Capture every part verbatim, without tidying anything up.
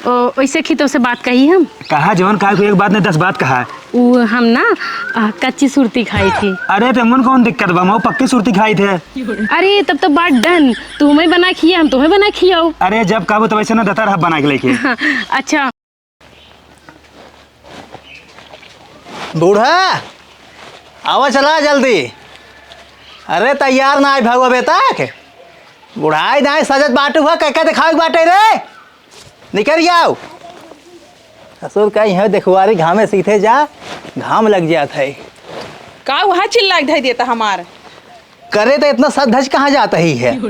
ओ, ओइसे की तोसे बात कही हम। कहा जवन कहा, कोई एक बात नहीं, दस बात कहा। उ हम ना, आ, कच्ची सुरती खाई थी। अरे, ते मन कौन दिक्कत बा, मऊ पक्की सुरती खाई थे। अरे, तब तो बात done, तू हमें बना खिया, हम तुम्हें बना खियाओ। अरे, जब कहबो तब ऐसे ना दतर हब बना के लेके। अच्छा। बूढ़ा, आवा चला जल्दी। अरे, तैयार ना आई भगवा बेटा के। बुढ़ाई ना आई, सजत बाटू है, कह के दिखावे के बाटे रे। निकल जाओ। ससुर का यहाँ देखुआरी घामे सीधे जा, घाम लग जात है। का वहाँ चिल्लाई धई देता हमार? करे तो इतना सज धज कहाँ जात ही है?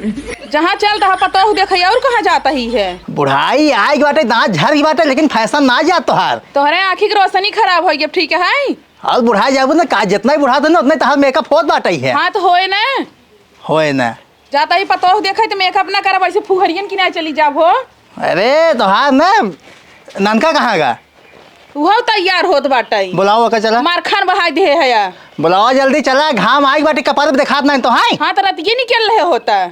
जहाँ चल तहाँ पतोह देखे और कहाँ जात ही है? बुढ़ाई आए के बाटे, दाँत झर के बाटे, लेकिन fashion ना जात तोहार। तोहरे आँखी के रोशनी खराब हो गई, ठीक है? और बुढ़ाई जाबू ना का, जितना ही बुढ़ा ना उतना ही तोहार makeup होत बाटे ही है। हाँ तो होए ना। होए ना। जाता ही पतोह देखे तो makeup ना करब, ऐसे फुहरियन की ना चली जाब हो। अरे तोहार ना ननका कहाँ गा? उहो तैयार होत बाटे। बुलाओ ओके, चला। मारखान बहाई दे है या। बुलाओ जल्दी, चला, घाम आइग बाटे, कपार पे देखात नहीं तो है। हाँ, तो रतिये निकल रहे होता।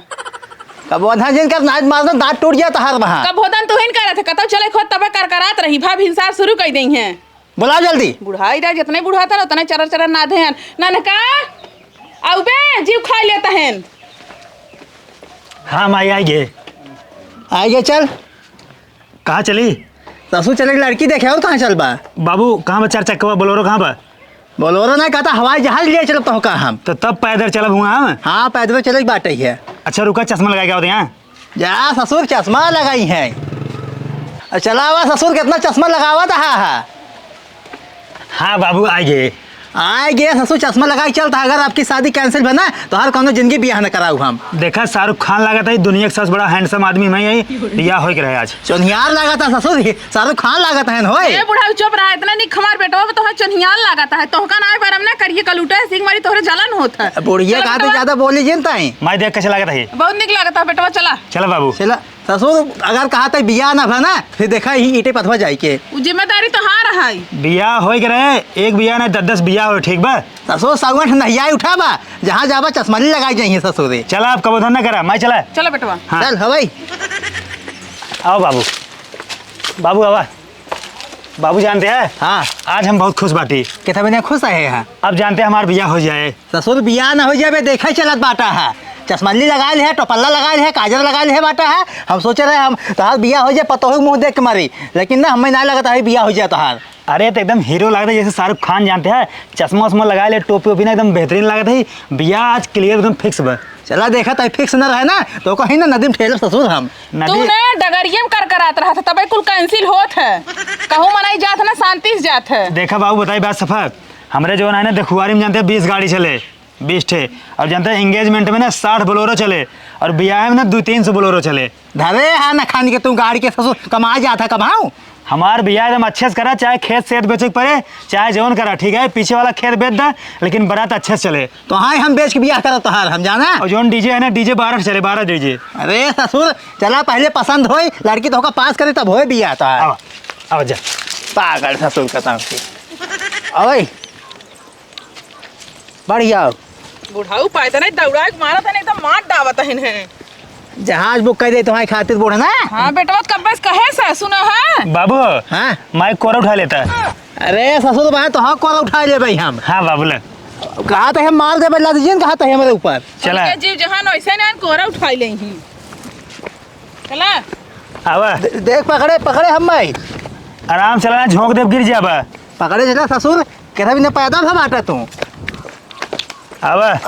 कब ओधा जिन कर नाच मारना, दाँत टूट जात तोहार वहाँ। कब होदन तुहिन करत है, कतौ चले खोत तबे करकरात रही, भाभी हिंसार शुरू कर देई हैं। बुलाओ जल्दी। बुढ़ाई रहा, जितने बुढ़ा था ना, उतने चरर चरर नादे हैं। ननका, आउ बे, जीव खा लेता हैं। हाँ माई, आइगे। आइगे, चल। कहाँ चली? ससुर चले के लड़की देखे, और कहाँ चलबा? बाबू, कहाँ बा चार चक्कवा Bolero, कहाँ बा? Bolero ना कहता, हवाई जहाज लिए चलब तो का हम। तो तब पैदल चलब हुआ हम? हाँ, पैदल चले के बाटे ही है। अच्छा रुका, चश्मा लगाए के आवत यहाँ। जा ससुर, चश्मा लगाई है। चला आवा ससुर, कितना चश्मा लगावा था, हाँ, हाँ। हाँ बाबू, आइगे। आइगे ससुर, चश्मा लगाई चलता, अगर आपकी शादी cancel बना, तो हर कौनो जिंदगी बियाह न कराऊ हम। देखा, शाहरुख खान लागत है, दुनिया के सबसे बड़ा handsome आदमी मैं ही, बियाह होई के रहे आज। चोन्हियार लागत है ससुर, शाहरुख खान लागत है, होए। ए बुढ़ऊ, चुप रहा, इतना निक हमार बेटवा में तोहर चोन्हियार लागत है, तोहका नाय बरम ना करिए, कलूटे सिंह मारी तोहरे जलन होत है। बुढ़िया चलो कहा तो बेटवा। ज्यादा बोली जिन ताई। मैं देख कैसे लागत है। बहुत निक लागत है बेटवा, चला। चला बाबू। चला। ससुर, अगर कहा त बियाह ना भा ना, फिर देखा ही ईंटे पथवा जाई के। उ जिम्मेदारी तोहार है। बियाह होई के रहे, एक बियाह ना, दस दस बियाह होई, ठीक बा? ससुर, सौगंठ नहीं आई उठा बा, जहाँ जाबा चश्मली लगाई जाइए ससुर। चला, अब कबो धन ना करा, मैं चला। चलो बेटवा। हाँ। चल, हवाई। आओ बाबू। बाबू, आवा। बाबू, जानते हैं? हाँ। आज हम बहुत खुश बाटी। कितना बिना खुश है यहाँ? अब जानते हैं, हमार बियाह हो जाए। ससुर, बियाह न हो जाबे, देखे चलत बाटा है। चश्मल्ली लगाए ले है, टोपल्ला लगाए ले है, काजर लगाए ले है बाटा है। हम सोचे रहे हम तोहार बियाह हो जाए, पतोहू के मुँह देख के मरी, लेकिन ना, हमें ना लगता है बियाह हो जाए तोहार। अरे, तो एकदम हीरो लगता है, जैसे शाहरुख खान जानते हैं। चश्मा उश्मा लगाए ले, टोपी ओपी ना, एकदम बेहतरीन लगता है। बियाह आज clear, एकदम fix बा। चला देखा, तय fix न रहे ना, तो कहीं ना नदी में ठेलब ससुर हम। नदी तू ना डगरिये में करकरात रहा था, तबे कुल cancel होत है। कहूँ मनई जात है ना, शांति से जात है। देखा बाबू, बताई बात सफा, हमरे जवन है ना, देखुआरी में जानते हैं, बीस गाड़ी चले, बीस ठे। और जानते हैं, engagement में ना, साठ Bolero चले, और बियाह में ना, दो तीन सौ Bolero चले। धरे हा ना खान के तू गाड़ी के ससुर, कमाए जात है कमाऊ। हमार बियाह एकदम अच्छे से करा, चाहे खेत सेत बेचे के पड़े, चाहे जवन करा, ठीक है? पीछे वाला खेत बेच दा, लेकिन बारात अच्छे से चले। तो हाँ, हम बेच के बियाह करब तोहार, हम जाना। और जौन DJ है ना, DJ बारह चले, बारह DJ। अरे ससुर, चला पहले पसंद होई, लड़की तोहका पास करे तब होई बियाह तोहार। आवा, आवा जा। पागल ससुर का तंग से। ओए, बढ़िया हो। बुढ़ऊ पैदल नहीं दौड़ा के मारत है, नहीं तो मार डावत है इन्हें। जहाज book कर दे तुम्हारे खातिर बूढ़ा ना। हाँ बेटवा, कब बस कहे से सुना है। बाबू, हाँ? मैं कोरा उठा लेता। अरे ससुर, मैं तो हाँ कोरा उठा ले भाई हम। हाँ बाबू ले। कहा तो हम मार दे, लद जिन कहा तो हमारे ऊपर। चला। उनके जीव जहान वैसे ना कोरा उठा ले ही। चला। आवा। दे-, देख पकड़े, पकड़े हम भाई। आराम से चला, झोंक देब गिर जाबा। पकड़े चला ससुर, कहता भी ना पैदा था बाटा तू। आवा।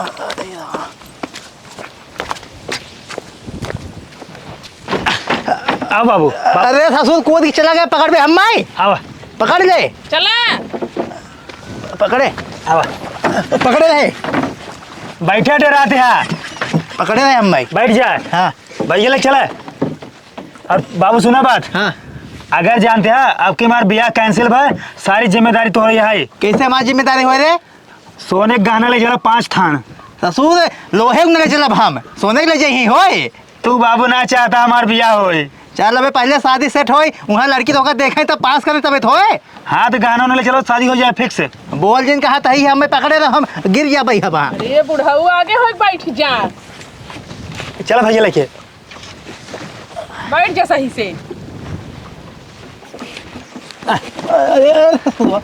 आओ बाबू, बाबू। अरे ससुर, कूद के चला गया, पकड़ बे हम भाई। आवा। पकड़ ले। चला। पकड़े। आवा। पकड़े रहे। बैठे डराते हैं। पकड़े रहे हम भाई। बैठ जाए। हाँ। भाई ये ले चला। और बाबू सुना बात। हाँ। अगर जानते हैं, अब की हमार बियाह cancel बा, सारी जिम्मेदारी तोहरे है। कैसे हमारी जिम्मेदारी हो रे? सोने के गहना ले चला पाँच थान। ससुर, लोहे के ले चलब हम, सोने के ले जाई होए। तू बाबू ना चाहता हमार बियाह होए। चल अबे पहले शादी set होए, वहाँ लड़की तोहका देखे तब पास करे तबे तो होए। हाँ तो गहना ले चलो, शादी हो जाए fix। बोल जिन कहा तही हमें पकड़े रहो, हम गिर जाबे हवा। अरे बुढ़ऊ आगे हो बैठ जा। चल भैया लेके। बैठ जा सही से। अरे,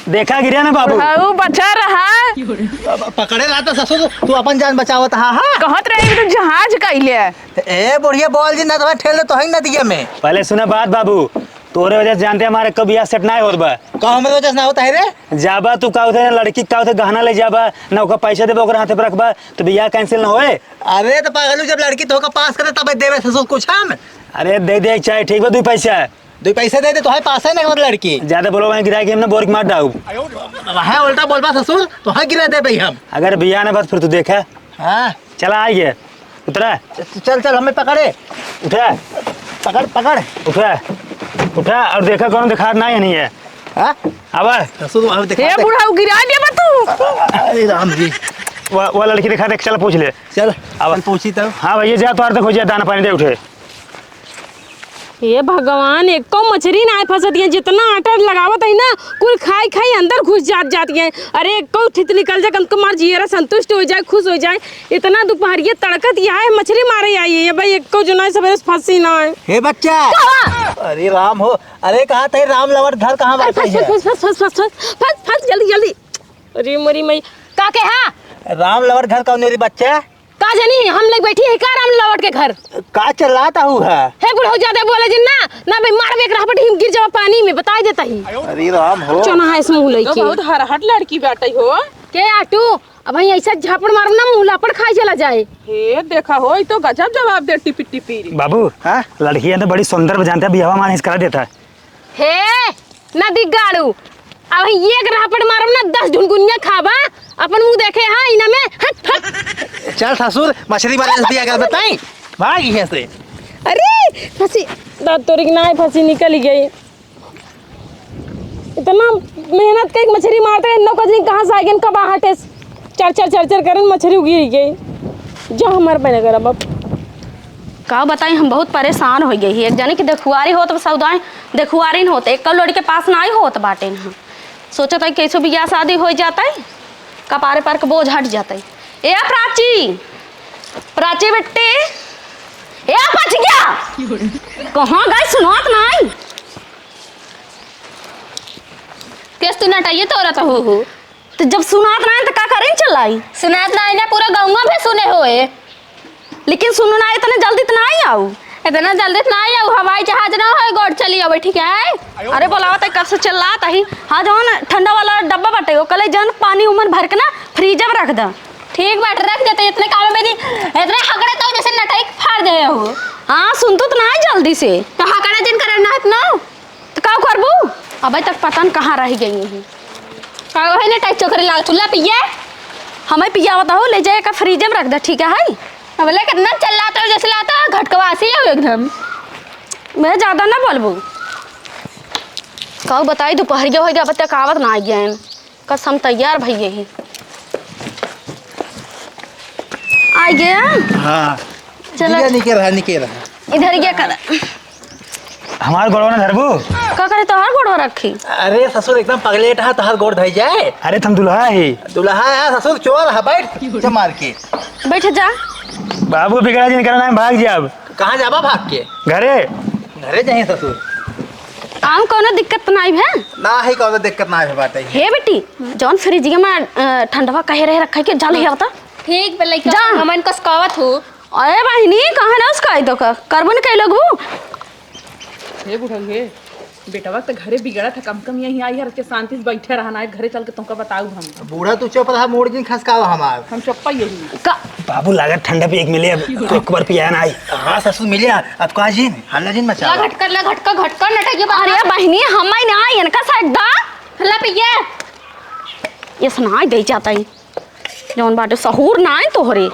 देखा गिरा ना बाबू। बुढ़ऊ बचा रहा। प-, पकड़े रहा तो ससुर, तू अपन जान बचावत हा, हा? कहत रहे कि तू जहाज कइले। ए, बुढ़िया बोल जी, ना तो मैं ठेल दे तो है नदिया में। पहले सुना बात बाबू, तोरे वजह से जानते हमारे कब बियाह सेट ना होत बा। का हमरे वजह से ना होता है रे? जाबा तू का होते लड़की का होते गहना ले जाबा, ना ओकर पैसा देबा, ओकर हाथे पे रखबा, तो बियाह कैंसिल ना होए। अरे तो पागलू, जब लड़की तोहका पास करे तब देबे ससुर कुछ हम। अरे दे दे चाहे, ठीक बा, दू पैसा। दू पैसा दे दे, तोहरे पास है ना एक लड़की। ज्यादा बोलो, वहीं गिरा के हमने बोर के मार डाऊ। वहाँ उल्टा बोलबा ससुर, तोहरे गिरा देबे हम। अगर बियाह ना बात फिर तू देखा। हाँ। चला आइए, उतरा। च-, चल, चल, हमें पकड़े। उठा। पकड़, पकड़। उठा, उठा और देखा कौन दिखात ना है, नहीं है। हाँ? अब ससुर, अब दिखा हे दे। बुढ़ऊ, गिरा देबा तू। अरे राम जी। वह, वह लड़की दिखा दे, चल पूछ ले। चल, अब चल पूछी तब। हाँ भैया, जा तोहार तक हो जाए, दाना पानी दे उठे। हे भगवान, एको मछरी नाहीं फंसत है, जितना आटा लगावत है ना, कुल खाई खाई अंदर घुस जात, जात है। अरे एको ठित निकल जाए, कम से कम हमार जियरा संतुष्ट हो जाए, खुश हो जाए। इतना दुपहरिया तड़कत है, मछरी मारे आई है भाई, एको जो नाहीं सबेरे से फंसी नाहीं। हे बच्चा। का? अरे राम हो, अरे कहा थे राम लवर घर कहाँ अरे बाटे फंस, है? फंस, फंस, फंस, फंस, फंस, फंस, जल्दी, जल्दी। अरे मरी मई, का के हा? राम लवर घर कौन रे बच्चा? का जानी, हम लोग बैठी है का राम लवर के घर? का चिल्लात हऊ है? हे बुढ़ऊ, ज्यादा बोले जिन ना, ना भाई मारबे एक रहपट हिम गिर जावा पानी में, बताई देता ही। अरे राम हो। चोना है इस मुँह लइके। बहुत हरहट लड़की बाटे हो। के आटू, अब भाई ऐसा झापड़ मारब ना, मुँह लापड़ खाई चला जाए। हे देखा हो, ई तो गजब जवाब दे टिपिर टिपिर। बाबू, हाँ? लड़कियाँ तो बड़ी सुंदर बजानते हैं, बियाह माने करा देता है। हे नदी गाड़ू, अब एक रहपट मारब ना, दस ढुनगुनिया खाबा, अपन मुँह देखे हाँ इना में, हट, हट। चल ससुर, मछली वाले से बियाह कर बताई, भाग यहाँ से। अरे फंसी, दाँत तोरी के नाई फंसी निकल गई। इतना मेहनत के मछली मारते हैं, नौ कजनी कहाँ से आ गई, कब हटे? चर चर चर चर करन मछरी उगिर गई। जा हमार बने करब अब। का बताई, हम बहुत परेशान होइ गई ही। एक जने की देखुआरी होत बा सौदाई, देखुआरी न होत, एक लड़के पास नाहीं होत बाटे न। सोचत है कैसे बियाह शादी होइ जात है, कपारे पर के बोझ हट जात है। ए प्राची, प्राची बेटी, ए प्राची क्या? कहाँ गई सुनात नाहीं? कैसे तू नटाइए तोरा तो हो हो? तो जब सुनात ना है तो का करें चलाई? सुनात ना है ना, पूरा गौवा भी सुने होए। लेकिन सुनो ना, इतने जल्दी तो ना आई आऊ। इतना जल्दी तो ना आई आऊ, हवाई जहाज ना होए, गोड़ चली आवे, ठीक है? अरे बोलावा तो कब से चिल्लात ही। हाँ, जौन ठंडा वाला डब्बा बाटे, ओकले जौन पानी उमन भर के ना फ्रीजर में रख दा। ठीक बात, रख देते, इतने काम में नहीं, इतने हकड़े तो जैसे नटाई फाड़ दे हो। हाँ, सुन तो ना है जल्दी से। तो हकड़ा जिन करना है इतना। तो का करबू? अबे तक पता न कहाँ रह गई है। का है ना टाइट चोकरी लाल चूल्हा पिए? हमें पियावत हो, ले जाए का फ्रीज में रख दे, ठीक है? अब ले कितना चिल्लाता हो, जैसे लाता घटकवासी हो एकदम। मैं ज्यादा ना बोलबू। का बताई, दोपहरिया हो गया, अब तक आवत ना आ गया है। कसम तैयार भइये ही। आ गया? हाँ। चलो। निके रहा, निके रहा। इधर क्या कर? हमार गोड़वा ना धरबू? का करे तोहार गोड़वा रखी? अरे ससुर एकदम पगलेट है, तोहार गोड़ धई जाए। अरे तुम दुल्हा है। दुल्हा है ससुर, चोर है, बैठ जा मार के। बैठ जा। बाबू बिगड़ा जिन करना है, भाग जाब। कहाँ जाबा भाग के? घरे। घरे जाइए ससुर। आम कौनो दिक्कत नाई भे? ना है कौनो दिक्कत ना है बाटे। हे बेटी, जौन फ्रिज में, अ, ठंडवा कहे रहे रखा के जा ले आवता। ठीक बे लइका, जा। हमन कसकावत हो। अरे बहिनी, कहाँ ना उसका आई तो का? करबो न कई लोग वो। हे बुढ़ऊ हे, बेटवा त घरे बिगड़त है, कम कम यहीं आई है, रख के शांति से बैठे रहना है, घरे चल के तुमका बताऊ हम। बूढ़ा तू चुप रहा, मूड़ जिन खसकावा हमार। हम चुप्पा यही। का? बाबू लागत ठंडा पिए के मिले, अब तो एक बार पिया ना आई। हाँ ससुर मिले, अब कहा जिन, हल्ला जिन मचा। ला घटकर, ला घटकर, घटकर नटक के बाहर। अरे बहिनी, हम आई ना, इनका साइड दा। हल्ला पिए। ये सुनाई दे जाता ही। जौन बाटे सहूर ना है तोहरे।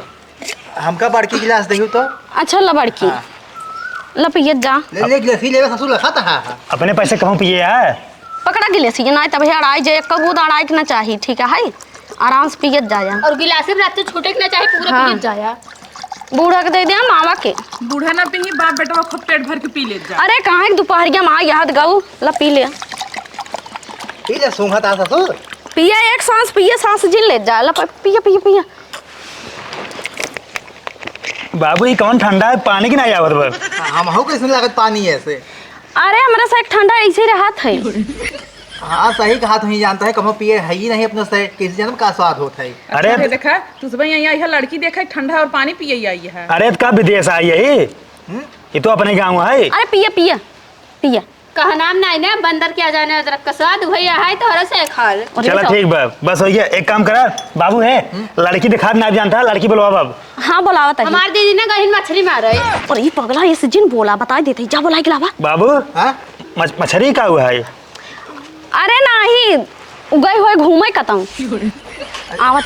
हमका बड़की गिलास देहू तो। अच्छा, ला बड़की। हाँ। ला पियत जा। ले, ले, गिलास ही लेवे, ससुर लखा था, हाँ, हाँ। अपने पैसे कहूँ पिए है? पकड़ा गिलास, ये ना तब अड़ाई जे, एक बूंद अड़ाई के ना चाही, ठीक है, है? आराम से पियत जाया। और गिलास भी रात से छूटे के ना चाही, पूरा हाँ। पियत जाया। बूढ़ा के दे दे, मामा के। बूढ़ा ना पी, बाप बेटा खूब पेट भर के पी लेत जा। अरे, कहाँ एक दोपहरिया में आ याद गाऊ, ला पी ले। पी ले, सूंघत आ ससुर। पिया, एक सांस पिया, सांस जिन ले जा, ला प-, पिया, पिया, पिया। बाबू, ई कौन ठंडा है, पानी की ना आवत बा। हमहू कैसे लागत पानी है ऐसे? अरे, हमरा से एक ठंडा ऐसे रहत है। हाँ, सही कहा, तुहीं जानता है, कबो पिए है ही नहीं अपने से, कैसे जानब का स्वाद होत है। अरे अच्छा, देखा, तू सब यहाँ, यहाँ लड़की देखा, ठंडा और पानी पिए आई है। अरे, त का विदेश आई है? हम्म? ये तो अपने गाँव है। अरे, पिया, पिया, पिया। कहा नाम नहीं ना, बंदर क्या जाने अदरक का स्वाद, वही है तोहरा से खाल। अरे चला तो ठीक बा, बस हो गया। एक काम करा, बाबू है, हम्म? लड़की दिखात ना जानता, लड़की बुलवा बाबू। हाँ, बुलावा ताही। हमार दीदी ना गहिन मछली मारे। अरे, ये पगला, ये जिन बोला, बता देते, जा बुला के लावा। बाबू, हाँ? मछ-, मछरी का हुआ है? अरे नाही, उ गई होए घूमे कतहूँ। आवत।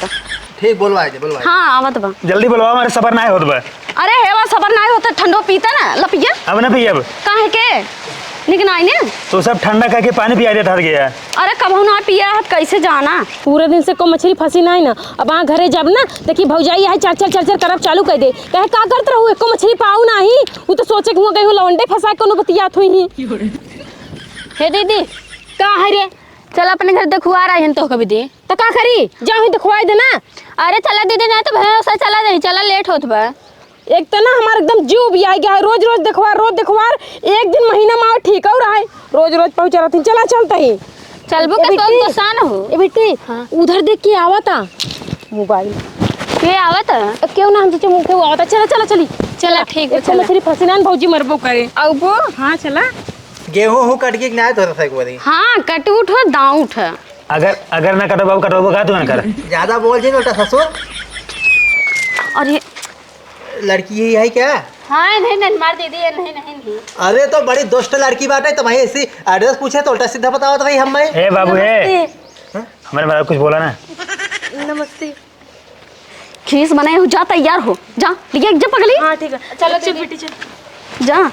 ठीक, बोलवाए दे, बोलवाए दे। हाँ, आवत बा। जल्दी बोलवा, हमारे सबर नाही होत बा। अरे हेवा, सबर नाही होत, ठंडो पीते ना, लपिया। अब ना पियब। काहे के? निक नाही ने? तो सब ठंडा करके पानी पिया देता हर गया। अरे कबहू ना पिया हत, कैसे जाना? पूरे दिन से को मछली फंसी नाही ना, अब आ घरे जब ना, देखी भौजाई आई चर चर चर चर करब चालू कर दे। कहे का करत रहू, एको मछली पाऊ नाही, उ तो सोचे कि हुआ गई हो लवंडे फंसा के कोनो बतियात हुई ही। हे दीदी, का है रे? चल अपने घर देखुआ रही हन तोहके भी दे। त का करी? जाओ ही देखुआई देना। अरे चला दीदी, ना तो भैया उसे चला जाई, चला लेट होत बा। एक त ना हमार एकदम जीव भी आ गया है, रोज रोज देखवार, रोज देखवार, एक दिन महीना में आओ ठीक हो रहा है, रोज रोज पहुँचा रहती, चला चलता ही। चलबो ए के तो बिट्टी, परेशान हो। ए बिट्टी, हाँ। उधर देख के आवता मोबाइल। के आवता? अब क्यों ना हम सोचे मुँह के आवता, चला चला चली। चला ठीक बा, एक तो चला। मछली फंसी ना भौजी मरबो करे। अब वो? हाँ चला। गेहूं हूं कट गई कि नाही तोहरा से एक बारी? हाँ, कट उठ हो, दाऊं उठ। अगर, अगर ना कटो बाबू, कटो का तू कर। ज्यादा बोल जे बेटा ससुर। और ये लड़की ही है क्या? हाँ, नहीं, नहीं, मार दे दी, ये नहीं, नहीं, नहीं। अरे तो बड़ी दुष्ट लड़की बाटे, तो भाई ऐसी एड्रेस पूछे तो उल्टा सीधा बताओ तो भाई हम भाई। ए बाबू, ए। नमस्ते। हाँ? हमारे बारे में कुछ बोला ना। नमस्ते। खीस बनाए हो, जा तैयार हो, जा, लिया जा पगली। हाँ, ठीक है। चलो, चल बेटी, चल। जा।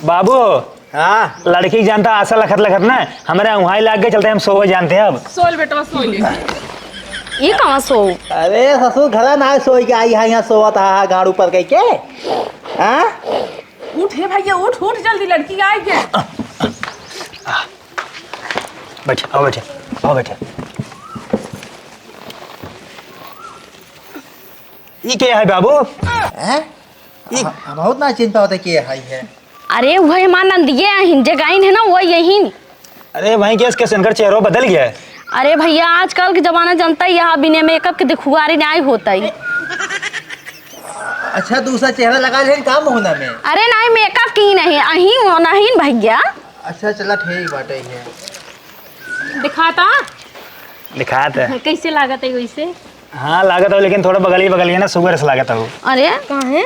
बाबू, हाँ। लड़की जानता आशा लखत लखत ना, हमारे वहाँ लाग गए, चलते हम सोवे जानते हैं अब। सोल बेटवा, सोल। ये कहाँ सो? अरे ससुर, घरा ना सोई के आई है, यहाँ सोवत हा, हा, गाड़ू पर कह के। हाँ? उठ हे भैया, उठ, उठ जल्दी, लड़की आई है। बैठ, आओ बैठ, आओ बैठ। ई के है बाबू? हैं? ई हम, हम बहुत ना चिंता होता के है, है। अरे वही माँ नंदिये अहिन, जे गाइन है ना वो यही। अरे वहीं के इसके इनकर चेहरा बदल गया है। अरे भैया आजकल के जमाना जानता ही, यहाँ बिना मेकअप के दिखुआरी नहीं होता ही। अच्छा दूसरा चेहरा लगा ले काम होना में। अरे नहीं मेकअप की नहीं, अहिन वो नहीं भैया। अच्छा चला ठीक बाटे है। दिखाता? दिखात है। कैसे लागत है वैसे? हाँ, लागत हो, लेकिन थोड़ा बगलिए बगलिए ना, सुगर से लागत हो। अरे? काहे?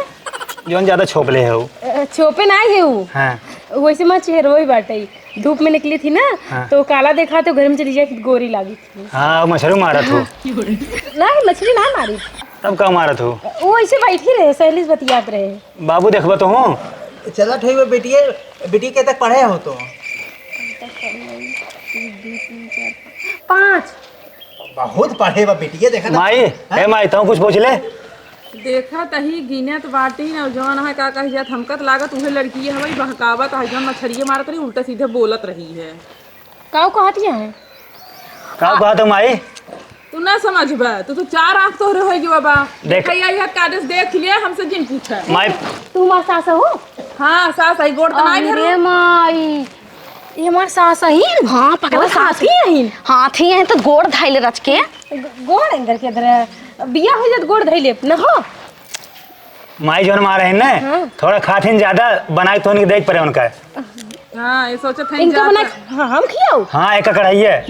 जौन ज्यादा छोपले हो। अ, छोपे ना है वो। हाँ। वैसे माँ चेहरो ही बाटे। धूप में निकली थी ना, हाँ। तो काला देखा तो घर में चली जाए, गोरी लागी थी। हाँ, मछरू मारत हो। हाँ। नहीं, मछली ना मारी। तब का मारत हो? वो ऐसे बैठी रहे, सहेली से बतियात रहे। बाबू देखबा तो हूँ। चला ठीक बा, बेटिए, बेटी के तक पढ़े हो तो? पाँच। बहुत पढ़े बा बेटिए, देखा ना। माई, हाँ? ए माई, तू कुछ पूछ ले। देखा तही गिनत बाटी न, जौन है का कही जात, हमका त लागत उहे लड़की है, वही बहकावत है, जौन मछरिये मारत रही, उल्टा सीधे बोलत रही है। काऊ कहत ये है? काऊ कहत हो माई? तू ना समझबा, तू तो चार आँख तोहरे होई गवा बा। देख। देखा, यही हाथ कागज देख ले, हमसे जिन पूछा। माई। तू हमार सास हो? हाँ, सास है, गोड़ तो नाई अरे धरू। माई, ये हमार सास ही? हाँ, पकड़ा वो सास सास ही। ही है। हाथ ही है तो गोड़ धइले रच के। गो-, गोड़ अंदर के अंदर, बिया हो जात गोड़ धइले, न हो? माई जौन मारे हैं ना, हाँ। थोड़ा खाथिन ज्यादा बनाए तो उनके देख पड़े उनका। हाँ, ये सोचत हैं इनका ज्यादा। बना, हाँ, हम खियाऊ? हाँ, एक कढ़ाई है।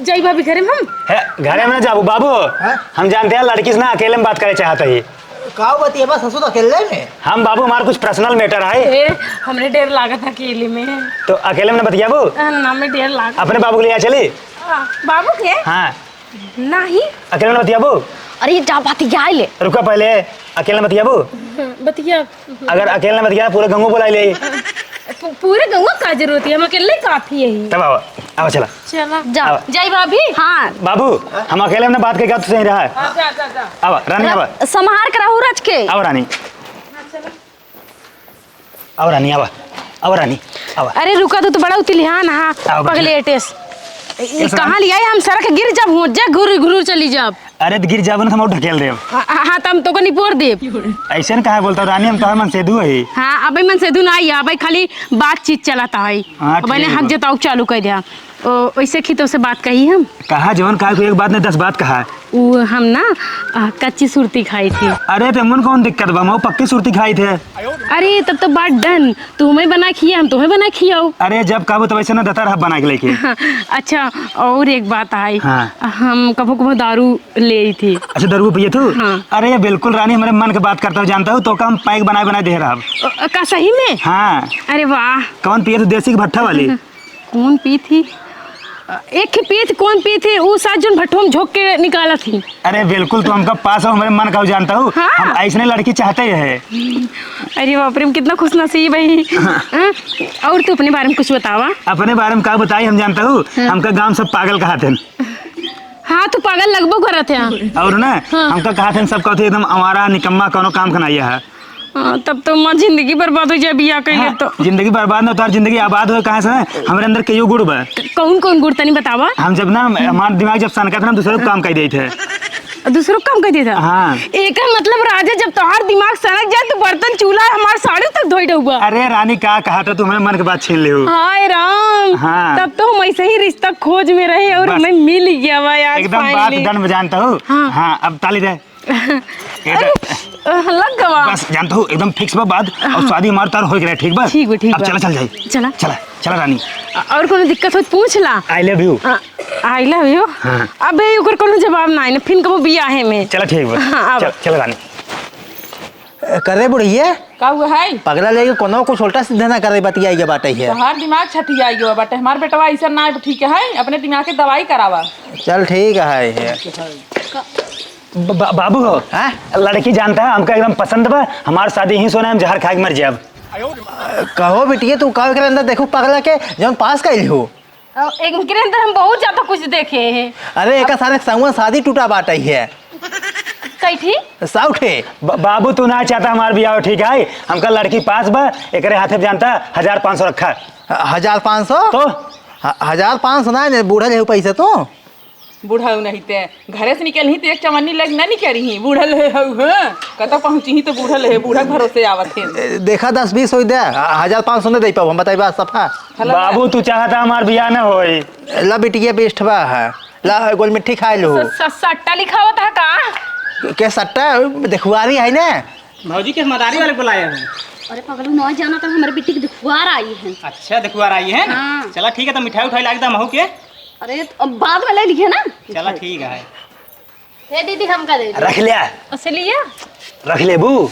जई भाभी घरे में हम? है, घरे में ना जाबू बाबू। हाँ? हम जानते हैं लड़की से ना अकेले में बात करे चाहते ही। का बतिया बा ससुर अकेले में? हम बाबू हमार कुछ personal matter है। ए, हमरे डर लागत अकेले में। तो अकेले में ना बतियाबू? आ, ना, मैं डर लागत। अपने बाबू के लिए आ चली? आ, बाबू के? हाँ। नहीं। अकेले में बतियाबू? अरे, जा बतिया ले। रुका पहले, अकेले में बतियाबू? बतिया। अगर अकेले में बतिया, पूरे गाँव बुला ले। पू-, पूरे गाँव का जरूरत है, हम अकेले काफी है। तब आओ, आओ चला। चला। जा। आओ। जाई भाभी? हाँ। बाबू, हम अकेले में बात करके आप तो सही रहा है। हाँ, जा, जा, जा। आओ, रानी, आओ। संभार के रहू रच के। आओ, रानी। हाँ, चला। आवा रानी, आवा। आवा रानी, आवा। अरे रुका, तू तो बड़ा उतिलिहान हा, आवा, बैठ। पगलेटेस। ई ऐसा कहाँ लिया है? हम सड़क गिर जब हुआ, जे घुर घुर चली जब। अरे, त गिर जाबो ना, त हम और ढकेल देब। हाँ, हाँ, हाँ, त हम तोको निपोर देब। अइसन काहे बोलत हौ रानी, हम तोहार मनसेधू हई। हाँ, अबे मनसेधू ना आई, अबे खाली बातचीत चलत है। हाँ, अबे ने ठीक हक बा। जताउ चालू कर दिया। ओ, वैसे की तोसे बात कही हम। कहा जवन, काहे को एक बात नहीं, दस बात कहा। उ हम ना, आ, कच्ची सुरती खाई थी। अरे, त मन कौन दिक्कत बा, हम पक्की सुरती खाई थे। अरे, तब तो बात done। तू हमें बना खिया, हम तुम्हें बना खियाओ। अरे, जब कहबो तब ऐसे ना दतर हब बना के लेके। अच्छा, और एक बात आई। हाँ। हम कभो कभो दारू लेई थी। अच्छा, दारू पिए तू? हाँ। अरे, बिल्कुल रानी, हमरे मन के बात करत हौ, जानत हौ, तोका हम पैक बनाए बनाए दे रहब। अ, अ, का सही में? हाँ। अरे वाह। कौन पिए तू, देसी की भट्ठा वाली? कौन पी थी? एक ही पी थी, कौन पी थी? ऊ साथ जोन भट्ठो में झोंक के निकाला थी। अरे बिल्कुल, तू हमका पास हो, हमरे मन का जानत हौ। हाँ। हम ऐसने लड़की चाहते ही है। अरे बाप रे, हम कितना खुशनसीब है। हाँ। हाँ? और तू अपने बारे में कुछ बतावा। अपने बारे में का बताई, हम जानत हौ, हाँ। हमका गाँव सब पागल कहत हैं। हाँ, तू पागल लगबो करत है। और ना, हाँ। हमका कहत हैं सब कहत हैं एकदम आवारा, निकम्मा, कौनो काम का नाहीं है। हाँ, तब तो हमार जिंदगी बर्बाद हो जाए बियाह कइले हाँ, तो। जिंदगी बर्बाद ना, तोहार जिंदगी आबाद होए, काहे से हमरे अंदर कइयो गुण बा। क-, कौन कौन गुण तनी बतावा? हम जब ना, हमार दिमाग जब सनकत ना, हम दूसरे को काम कइ देइत है। दूसरे को काम कइ देइत है? हाँ। एकर मतलब राजा, जब तोहार दिमाग सनक जाए तो बर्तन चूल्हा हमार साड़ी तक धोई डउबा। अरे रानी, का कहत हौ, तू हमरे मन के बात छीन लेहू। हाय राम। हाँ। तब तो हम ऐसे ही रिश्ता खोज में रहे और बस। हमें मिल गया बा यार, एकदम बात finally। Done में जानत हौ। हाँ। हाँ, अब ताली दे। अरे, अ, लग गवा। बस, जानत हौ, एकदम fix बा बात। हाँ। और शादी हमार तार होइके रहे, ठीक बा? ठीक बा, ठीक अब बा। चला, चल जाई। चला। चला, चला रानी। अ-, और कोनो दिक्कत हो त पूछ ला। I love you। अ, I love you? हाँ। अबे, ओकर कोनो जवाब नाहीं ना, फिन कबो बियाहे में। चला, ठीक बा। हाँ, अब। चल, चल रानी। अ, करे बुढ़िया। का हुआ है? पगला लेके कोनो कुछ उल्टा सीधा ना करे, बतियाई के बाटे है। तोहार दिमाग छठियाई गयो बाटे। हमार बेटवा ऐसा ना ठीक है, अपने दिमाग के दवाई करावा। चल, ठीक है। ब-, ब-, बाबू हो। हाँ? लड़की जानत है, हमका एकदम पसंद बा। हमार शादी यहीं से होना, हम जहर खाइके मर जाब। कहो बिटिया, तू का एकरे अंदर देखो पगला के, जौन पास कइल हो? अ, एकरे अंदर हम बहुत ज्यादा कुछ देखे हैं। अरे, एका सारे संगवा शादी टूटा बाटे है। कई ठी? सौ ठे। ब-, बाबू, तू ना चाहत हमार बियाह, ठीक है? हमका लड़की पास बा, एकरे हाथे पे जानत है, हजार पाँच सौ रखा। ह-, हजार पाँच सौ? तो? ह-, हजार पाँच सौ ना, नहीं, बूढ़ा लेहू पैसा तो। बुढ़ऊ नहीं ते, घरे से निकलही तो एक चवन्नी लेके ना निकलही, बूढ़ल है हऊ, हाँ? कतौ पहुँचही तो बूढ़ल है, बूढ़ा के भरोसे आवत है। ए, देखा दस बीस होई दे, ह-, हजार पाँच सौ नहीं दे पाऊ हम, बताई बात सफा। हलो ना। बाबू, तू चाहत हमार बियाह ना होई। ला बिटिया बेस्ट बा है, ला गोल मिट्टी खाए लो। स-, स-, सट्टा लिखावत है का? के सट्टा? देखुआरी है ना? भौजी के मदारी वाले बुलाए हैं। अरे पगलू, ना जाना तो हमारे बिट्टी की देखुआर आई है। अच्छा, देखुआर आई है? हाँ। चला ठीक है, तो मिठाई उठाई लाग दा महू के। अरे, तो अब बाद में ले लिए ना। चला, ठीक है। हे दीदी, हमका दे दे। रख लिया। उसे लिया? रख लेबू।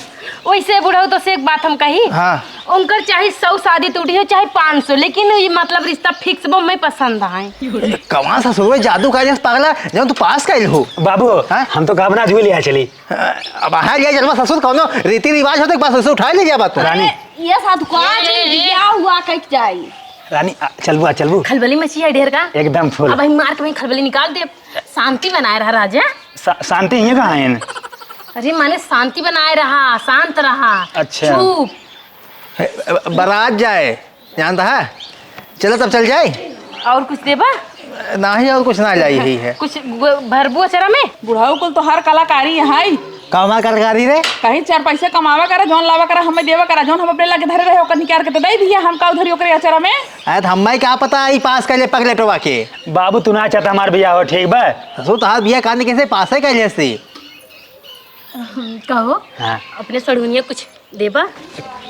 वैसे बुढ़ऊ, तो से एक बात हम कही। हाँ। उनकर चाहे सौ शादी टूटी हो, चाहे पाँच सौ, लेकिन ये मतलब रिश्ता fix बा, मैं पसंद आए। कौन सा सुरवे जादू का जस पगला, जब तू पास कइल हो? बाबू, हाँ? हम तो कहब ना, आज लिया चली। अब हाँ, लिया चलबा ससुर, कौनो रीति रिवाज होते, बस उसे उठा ले जाबा तू। रानी। अरे, ये साधु का जी बियाह हुआ कह के जाई। रानी, आ, चलबू, आ, चलबू। खलबली मची है ढेर का। एकदम full। अब हम मार के वहीं खलबली निकाल दे। शांति बनाए रहा राजा। शा-, शांति हियाँ कहाँ है? अरे माने शांति बनाए रहा, शांत रहा। अच्छा। चुप। हे, बारात जाए, जानत है? चला तब चल जाए। और कुछ देबा? नाही, और कुछ ना लाई ही है। कुछ ग-, भरबू अचरा में? बुढ़ऊ कुल तो हर कलाकारी है। का हमार कलाकारी रे? कहीं चार पैसे कमावा करा, जौन लावा करा, हमें देवा करा, जौन हम अपने लगे धरे रहे, ओकर निकाल के तो दे दिया, हम का उधरी ओकरे अचरा में। अरे तो हमें का पता, ई पास कर ले पगलेटवा के। बाबू, तू ना चाहता हमार बियाह हो, ठीक बा? ससुर, तोहार बियाह कान कैसे पासे कर ले सी? कहो, हाँ। अपने सड़ुनिया कुछ देबा?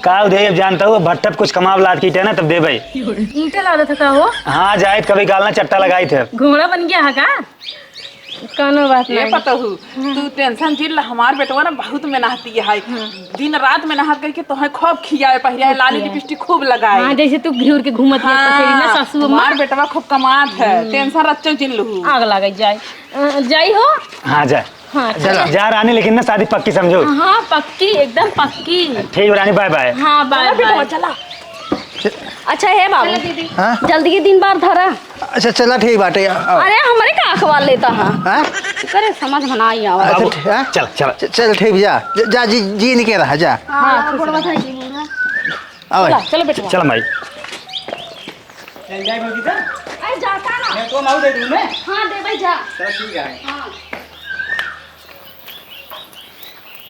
का दे, अब जानत हो, भट्ठा पे कुछ कमाव लाद के ईटा ना, तब देबे। ईटा लादत है का हो? हाँ, जाइत कभी काल ना चट्टा लगाइत है। घोड़ा बन गया है का? कौनो बात ये नहीं। पतहू, हाँ। तू tension जिन ला, हमार बेटवा ना बहुत मेहनती है। हाँ। दिन रात मेहनत करके तोहे खूब खियाए, पहिराए, लाली लिपस्टिक खूब लगाए। हाँ, जैसे तू घिउर के घूमत है, हाँ, पसेरी ना सासू अम्मा। हमार बेटवा खूब कमात है, हम्म। Tension रच्चो जिन लहू। आग लगे जाए। अ, जाई हो? हाँ, जा। हाँ, चला। जा रानी, लेकिन ना शादी पक्की समझो। हाँ, पक्की, एकदम पक्की। ठीक रानी, bye bye। हाँ, bye चला बेटवा, bye। चला। अच्छा, हे बाबू, चला दीदी। हाँ? जल्दी के दिन बार धरा। अच्छा, चला, ठीक बाटे, आओ। अरे, हमरे का अखबार लेता है? हाँ? करे समझ में ना आई आवा। अच्छा, बाबू, ठीक, हाँ? चल, चल। च-, चल, ठीक, जा। ज-, जा, जी, जी निके रहा, जा। हाँ, हाँ, गोड़वा धर के बूढ़ा। आओ। चला, चलो बेटवा। चल, माई। चल जाए भौजी तो? अरे, जाता ना। मैं तो माऊ दे दूँ मैं। हाँ, दे भाई, जा। चलो, ठीक है। हाँ।